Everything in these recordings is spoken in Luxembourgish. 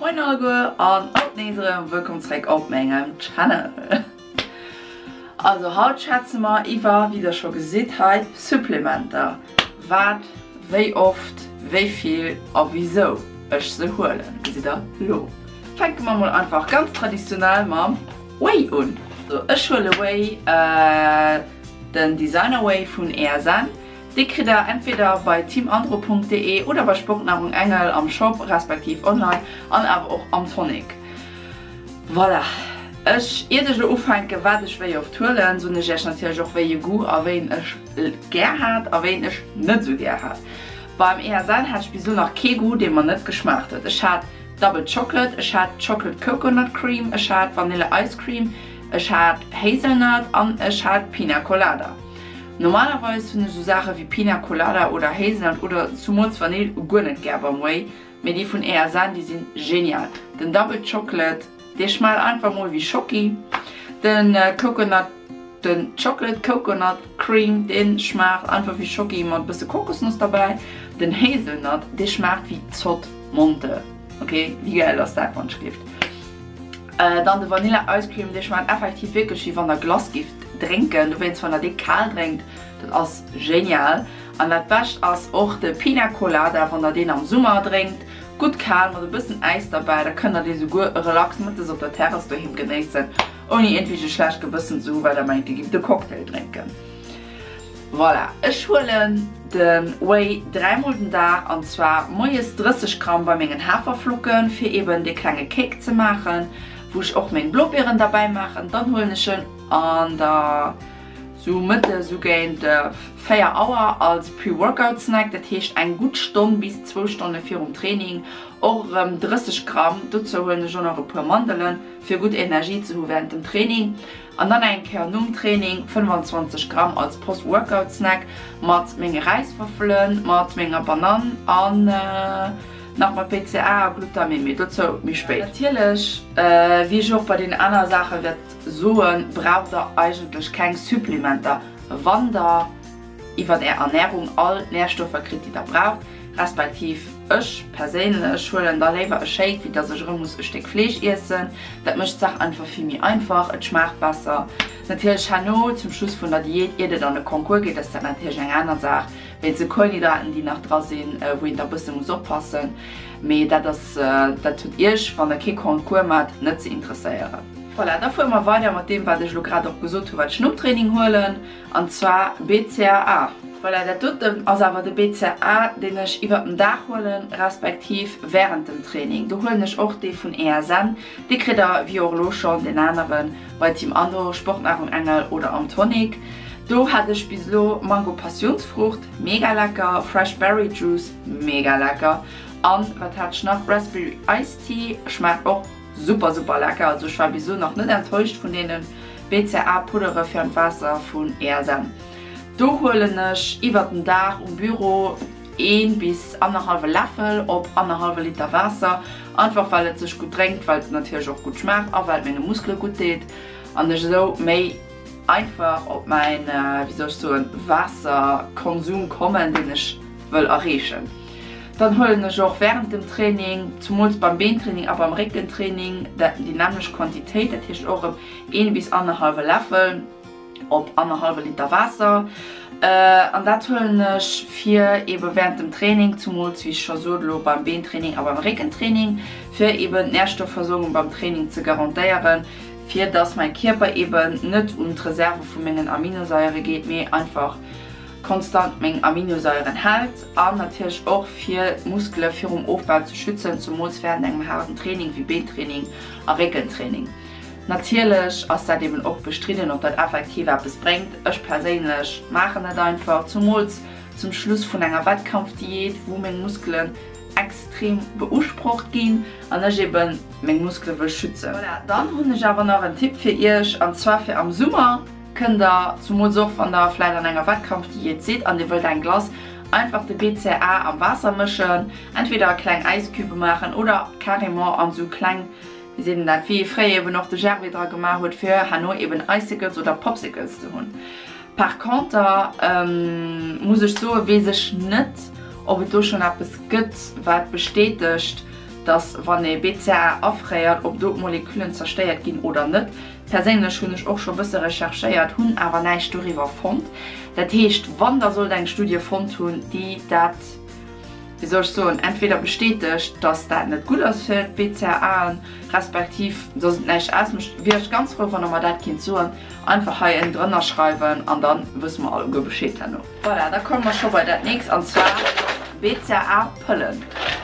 Moin alleguer an haut nees erëm wëllkomm zréck op mengem Channel. Also haut schwätze mer iwwer, wéi der scho gesitt hei, Supplementer. Wat, wéi oft, wéi vill a wisou ech se huelen, gesitt der lo. Fänke mer mol einfach ganz traditionell mam Whey un. Also ech huele Whey, den Designer Whey vun ESN. Dee kritt der entweder bei teamandro.de oder bei Sportnahrung Engel am Shop respektiv online an awer och am Tonic. Voilà, ech iert ech elo ufänken wat ech wéi oft huelen, soen ech iech natierlech och wéi e Goût a wéi en ech gär hat a wéi en ech net esou gär hat. Beim ESN hat ech bis elo nach kee Goût dee mer net geschmaacht huet. Ech hat Double Chocolate, ech hat Chocolate Coconut Cream, ech hat Vanille Ice Cream, ech hat Hazelnut an ech hat Pina Colada. Normalerweis hunn ech esou Saache wéi Pina Colada oder Hazelnut oder zumools Vanill guer net gär beim Whey, mee déi vun ESN déi sinn genial. Den Double Chocolate dee schmaacht einfach mol wéi Schocki, den Coconut, den Chocolate Coconut Cream dee schmaacht einfach wéi Schocki mat bësse Kokosnoss derbäi, den Hazelnut dee schmaacht wéi Zott Monte, ok wéi gäil ass dat wann ech gift. Dann de Vanilla Ice Cream, dee schmaacht effektiv wierklech wéi wann der Glace gifft drénken, dowéinst wann der dee kal drénkt, dat ass genial. An dat bescht ass och de Pina Colada, wann der deen am Summer drénkt, gutt kal mat e bëssen Äis derbäi, da kënnt der dee souguer relax mëttes op der Terrass doheem genéissen, ouni iergendwéi e schlecht Gewëssen ze hu well der mengt dir gift e Cocktail drénken. Voilà, ech huelen de Whey 3 mol den Dag an zwar moies 30 Gramm bei mengen Haferflocken fir eben dee klenge Cake ze maachen, wou ech och meng Blaubeeren derbäi maachen. Dann huelen ech en an der sou mëttes sou géint 4 Auer als Pre-Workout Snack, dat heescht eng gutt Stonn bis zwou Stonne virum Training, och erëm 30 Gramm. Dozou huelen ech och nach e puer Mandelen fir gutt Energie ze hu während dem Training. An dann eng Kéier nom Training 25 Gramm als Post-Workout Snack mat menge Räiswürfelen, mat menger Banann an nach mat BCAA a Glutamin, mee dozou méi spéit. Natierlech, wéi ech och bei den aner Saache wäert soen, braucht der eigentlech keng Supplementer, wann der iwwert är Ernährung all d'Nährstoffer kritt déi der braucht, respektiv ech perséinlech huelen da léiwer e Shake wéi dass ech erëm muss e Stéck Fleesch iessen. Dat mécht d'Saach einfach vill méi einfach, et schmaacht besser. Natierlech herno zum Schluss vun der Diät, iert et an e Concours geet, ass dat natierlech eng aner Saach wéinst de Kohlenhydraten déi nach dra sinn, wou een da bësse muss oppassen, mee dat ass dat huet iech wann der kee Concours maacht net ze interesséieren. Voilà, da fuere mer weider mat deem wat ech elo grad och gesot hu wat ech nom Training huelen. An zwar BCAA. Voilà, dat doten ass awer de BCAA, deen ech iwwert den Dag huelen, respektiv während dem Training. Do huelen ech och dee vun ESN. Dee kritt der, wéi och elo schonn deen aneren, bei Team Andro, Sportnahrung Engel oder am Tonic. Do hat ech bis elo Mango Passionsfrucht, mega lecker, Fresh Berry Juice, mega lecker, an wat hat ech nach, Raspberry Ice Tea, schmaacht och super super lecker. Also ech war bis elo nach net enttäuscht vun deenen. BCA Puddere fir an d'Waasser vun ESN. Do huelen ech iwwert den Dag um Büro een bis annerhallwe Läffel op annerhallwe Liter Waasser, einfach well et sech gutt drénkt, well et natierlech och gutt schmaacht a well et menge Muskele gutt deet an ech esou méi einfach op mäin, wéi soll ech soen, Waasserkonsum kommen, deen ech wëll erreechen. Dann huelen ech och während dem Training, zumools beim Beentraining a beim Réckentraining, déi nämmlecht Quantitéit, dat heescht och erëm een bis annerhallwe Läffel op annerhallwe Liter Waasser. An dat huelen ech fir ebe während dem Training, zumools wéi ech scho sot elo beim Beentraining a beim Réckentraining, fir eben d'Nährstoffversorgung beim Training ze garantéieren, fir dass mäi Kierper eben net un d'Reserve vu mengen Aminosaiere geet, mee einfach konstant meng Aminosaieren hält an natierlech och fir d'Muskele virum Ofbau ze schützen, zumools während engem haarden Training wéi Beentraining a Réckentraining. Natierlech ass dat eben och bestridden, ob dat effektiv eppes bréngt. Ech perséinlech maachen et einfach, zumools zum Schluss vun enger Wettkampfdiät, wou meng Muskelen extrem beusprocht ginn an ech eben meng Muskele wëll schützen. Voilà, dann hunn ech awer nach en Tipp fir iech an zwar fir am Summer. Kënnt der, zumools och wann der vläit an enger Wettkampfdiät sidd an dir wëllt eng Glace, einfach de BCAA am Waasser mëschen, entweder a kleng Äiscube maachen oder carrément an sou kleng, wéi seet een dat, wéi ee fréier eben och de Gervais dra gemaach huet fir herno eben Icicles oder Popsicles ze hunn. Par conter muss ech soen, weess ech net ob et do schonn eppes gëtt wat bestätegt. Dass wann ee BCAA afréiert, ob do d'Moleküllen zerstéiert ginn oder net. Perséinlech hunn ech och scho bësse recherchéiert, hunn awer näischt doriwwer fonnt. Dat heescht, wann der sollt eng Studie fonnt hunn, déi dat, wéi soll ech soen, entweder bestätegt, dass dat net gutt ass fir d'BCAAen, respektiv dass et näischt ausmécht, wier ech ganz frou, wann der mer dat kinnt soen. Einfach hei ënnendrënner schreiwen an dann wësse mer alleguer Bescheed herno. Voilà, da komme mer scho bei dat nächst, an zwar BCAA-Pëllen.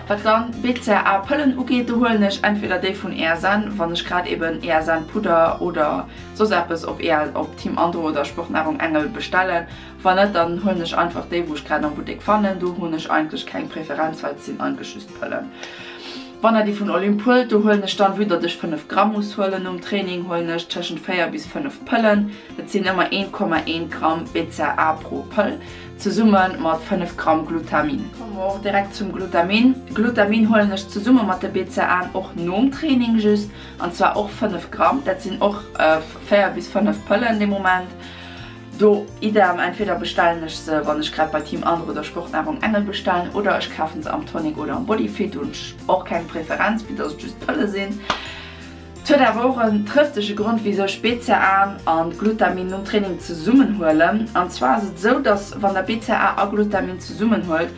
Wat dann BCAA-Pëllen ugeet, do huelen ech entweder déi vun ESN, wann ech grad eben ESN-Pudder oder soss eppes op op Team Andro oder Sportnahrung Engel bestellen. Wann net, dann huelen ech einfach déi, wou ech grad am Buttek fannen. Do hunn ech eigentlech keng Preferenz, well et sinn eigentlech just Pëllen. Wann der déi vun Olymp huelt, do huelen ech dann, vue datt ech 5 Gramm muss huelen nom Training, huelen ech tëschent 4 bis 5 Pëllen. Dat sinn ëmmer 1,1 Gramm BCAA pro Pëll, zesumme mat 5 Gramm Glutamin. Komme mer och direkt zum Glutamin. Glutamin huelen ech zesumme mat de BCAAen och nom Training just, an zwar och 5 Gramm. Dat sinn och 4 bis 5 Pëllen dee Moment. Do idem, entweder bestellen ech se wann ech grad bei Team Andro oder Sportnahrung Engel bestellen oder ech kafen se am Tonic oder am Bodyfit, do hunn ech och keng Preferenz, vue dass et just Pëlle sinn. Et huet awer och en trëftege Grond wisou ech BCAAen an Glutamin nom Training zesummen huelen. An zwar ass et esou dass wann der BCAA a Glutamin zesummen huelt,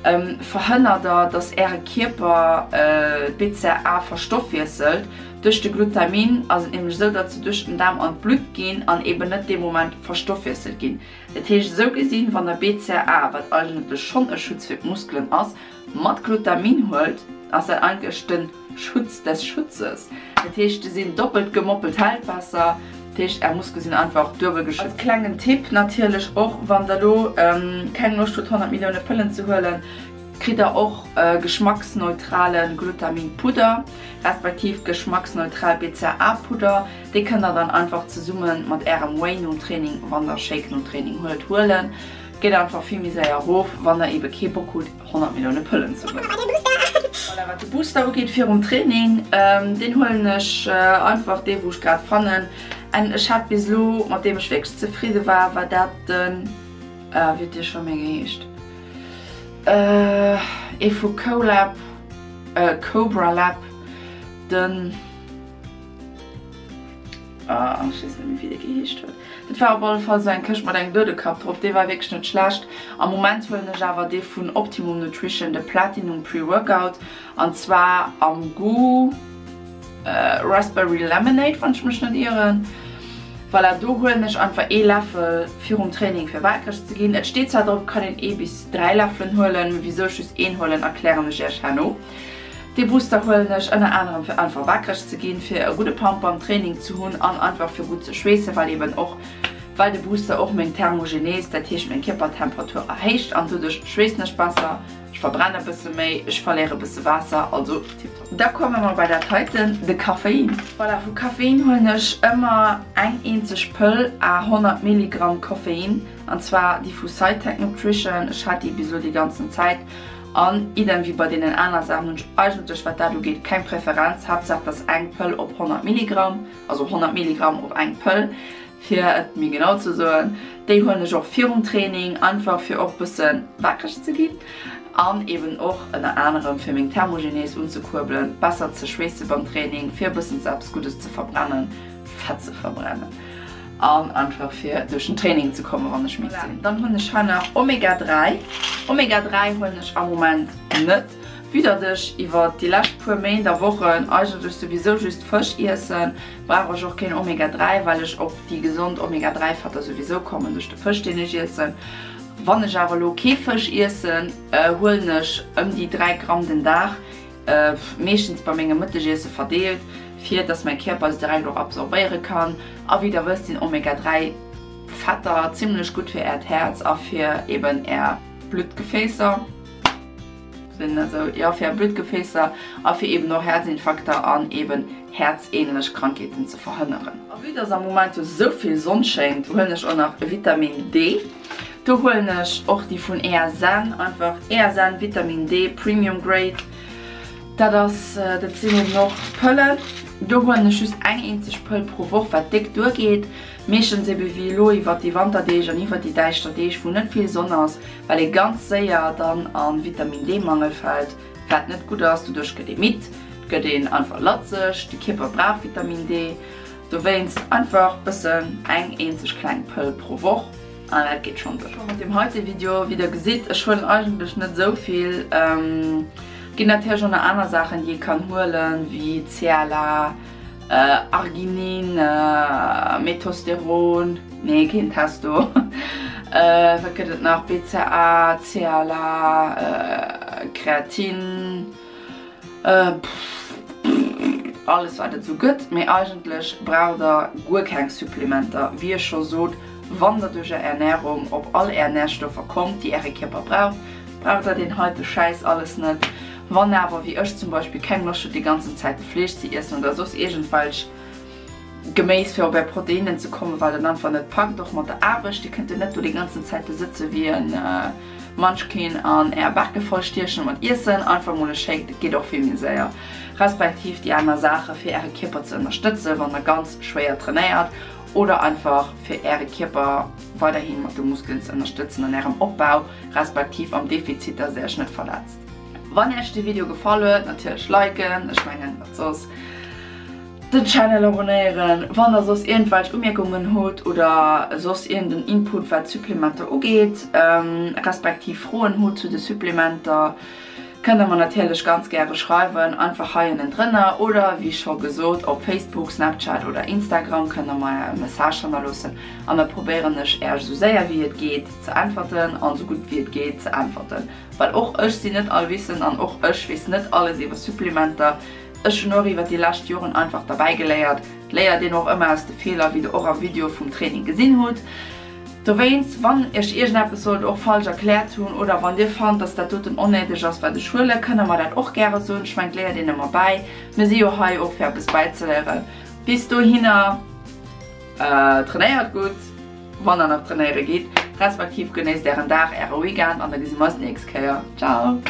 verhënnert der dass äre Kierper d'BCAA verstoffwiesselt. Duerch de Glutamin ass et nämlech esou, datt se duerch den Daarm an d'Blutt ginn an eben net dee Moment verstoffwiesselt ginn. Dat heescht esou gesinn, wann der BCAA, wat eigentlech schonn e Schutz fir d'Muskelen ass, mat Glutamin huelt, ass dat eigentlech de Schutz des Schutzes. Dat heescht, se sinn doppelt gemoppelt hält besser. Dat heescht, är Muskele sinn einfach duebel geschützt. Als klengen Tipp natierlech och, wann der elo keng Loscht hutt 100 Millioune Pëllen ze huelen, kritt der och geschmacksneutrale Glutamin-Pudder, respektiv geschmacksneutral BCAA-Pudder. Dee kënnt der dann einfach zesumme mat ärem Whey nom Training, wann der Shake nom Training huelt, huelen. Geet einfach vill méi séier erof, wann der ebe kee Bock hutt 100 Millioune Pëllen ze huelen. Voilà, wat de Booster ugeet virum Training, deen huelen ech einfach dee wou ech grad fannen. En ech hat bis elo, mat deem ech wierklech zefridde war, war dat den, wéi huet dee scho méi geheescht? Ee vu Colab, Cobra Lab, den, ah ech weess net méi wéi dee geheescht huet. Dat war op alle Fall sou eng Këscht mat engem Doudekapp drop, dee war wierklech net schlecht. Am Moment huelen ech awer dee vun Optimum Nutrition, de Platinum Pre-Workout, an zwar am Goût Raspberry Lemonade, wann ech mech net ieren. Voilà, do huelen ech einfach ee Läffel virum Training fir waakreg ze ginn. Et steet zwar drop, et kann een ee bis 3 Läffelen huelen, mee wisou ech just een huelen erklären ech iech herno. Dee Booster huelen ech ënner anerem fir einfach waakreg ze ginn, fir e gudde Pump beim Training ze hunn an einfach fir gutt ze schweessen, well eben och well de Booster och meng Thermogenese, dat heescht meng Kierpertemperatur erhéicht an doduerch schweessen ech besser. Ech verbrenne e bësse méi, ech verléiere bësse Waasser, also tiptop. Da komme mer bei dat heiten, de Koffein. Voilà, vu Koffein huelen ech ëmmer eng eenzeg Pëll à 100 Milligramm Koffein, an zwar déi vu Scitec Nutrition. Ech hat déi bis elo déi ganzen Zäit an idem wéi bei deenen aner Saachen hunn ech eigentlech, wat dat ugeet, keng Preferenz. Haaptsaach et ass eng Pëll op 100 Milligramm, also 100 Milligramm op eng Pëll. Fir et méi genau ze soen, déi huelen ech och virum Training, einfach fir och bësse wakereg ze ginn an eben och ënner anerem fir meng Thermogenese unzekuerbelen, besser ze schweesse beim Training, fir e bëssen eppes Guddes ze verbrennen, Fett ze verbrennen an einfach fir duerch den Training ze kommen, wann ech midd sinn. Dann hunn ech hei nach Omega 3. Omega 3 huelen ech am Moment net, vue datt ech iwwer déi lescht puer Méint a Wochen eigentlech souwisou just Fësch iessen. Brauch ech och keen Omega 3, well ech op déi gesond Omega 3 Fetter souwisou kommen duerch de Fësch deen ech iessen. Wann ech awer elo kee Fësch iessen, huelen ech ëm déi 3 Gramm den Dag, meeschtens bei mengem Mëttegiesse verdeelt, fir dass mäi Kierper se direkt och absorbéiere kann. A wéi der wësst sinn Omega 3 Fetter zimlech gutt fir äert Häerz a fir eben är Bluttgefäässer. Sinn also jo fir Bluttgefäässer a fir eben och Häerzinfarkter an eben häerzähnlech Krankheeten ze verhënneren. A vue dass am Moment jo sou vill Sonn schéngt, huelen ech och nach Vitamin D. Do huelen ech och déi vun ESN, einfach ESN Vitamin D Premium Grade. Dat ass, dat sinn eben och Pëllen. Do huelen ech just eng eenzeg Pëll pro Woch, wat déck duergeet. Meeschtens ebe wéi elo iwwert déi Wanterdeeg an iwwert déi däischter Deeg, wou net vill Sonn ass, well ee ganz séier dann a Vitamin D Mangel fält. wat net gutt ass. Doduerch gëtt ee midd, et gëtt een einfach latzeg. De Kierper brauch Vitamin D, dowéinst einfach bëssen eng eenzeg kleng Pëll pro Woch an dat geet schonn duer. Mat deem heite Video, wéi der gesitt, ech huelen eigentlech net esou vill. Ginn natierlech och nach aner Saachen déi ee kann huelen, wéi CLA, Arginin, Metosteron, nee keen Testo, wat gëtt et nach, BCAA, CLA, Kreatin, alles wat et sou gëtt. Mee eigentlech braucht der guer keng Supplementer, wéi ech scho sot, wann der duerch är Ernährung op all är Nährstoffer kommt déi äre Kierper braucht, braucht der deen heite Schäiss alles net. Wann awer, wéi ech zum Beispill, keng Loscht hutt déi ganzen Zäite Fleesch ze iessen oder soss iergendwelch Geméis fir op är Proteinnen ze kommen, well et einfach net packt, och mat der Aarbecht, dir kënnt jo net do déi ganzen Zäite sëtze wéi e Munchkin an är Backe voll stiechen mat Iessen, einfach mol e Shake, dat geet och vill méi séier, respektiv déi aner Saache fir äre Kierper ze ënnerstëtzen, wann der ganz schwéier trainéiert oder einfach fir äre Kierper weiderhi mat de Muskelen ze ënnerstëtzen an ärem Opbau, respektiv am Defizit, dass der iech net verletzt. Wann iech de Video gefall huet, natierlech liken, ech mengen wat soss, den Channel abonéieren. Wann der soss iergendwelch Umierkungen hutt oder soss iergenden Input wat Supplementer ugeet, respektiv Froen hutt zu de Supplementer, kënnt der mer natierlech ganz gäre schreiwen, einfach hei ënnendrënner oder wéi scho gesot op Facebook, Snapchat oder Instagram kënnt der mer e Message hannerloossen an da probéieren ech äerch esou séier wéi et geet ze äntwerten an esou gutt wéi et geet ze äntwerten. Well och ech sinn net allwissend an och ech weess net alles iwwer Supplementer. Ech hunn och iwwer déi lescht Joren einfach derbäi geléiert. Et léiert een och ëmmer aus de Feeler, wéi der och am Video vum Training gesinn hutt. Dowéinst, wann iech iergendeppes sollt och falsch erkläert hunn oder wann dir fannt, dass dat doten onnéideg ass wat ech huelen, kënnt der mer dat och gäre soen. Ech mengen, et léiert een ëmmer bäi. Mir si jo hei och fir eppes bäizeléieren. Bis dohinner, trainéiert gutt, wann der nach trainéiere gitt, respektiv genéisst ären Dag, äre Weekend an da gesi mer eis d'nächst Kéier. Ciao!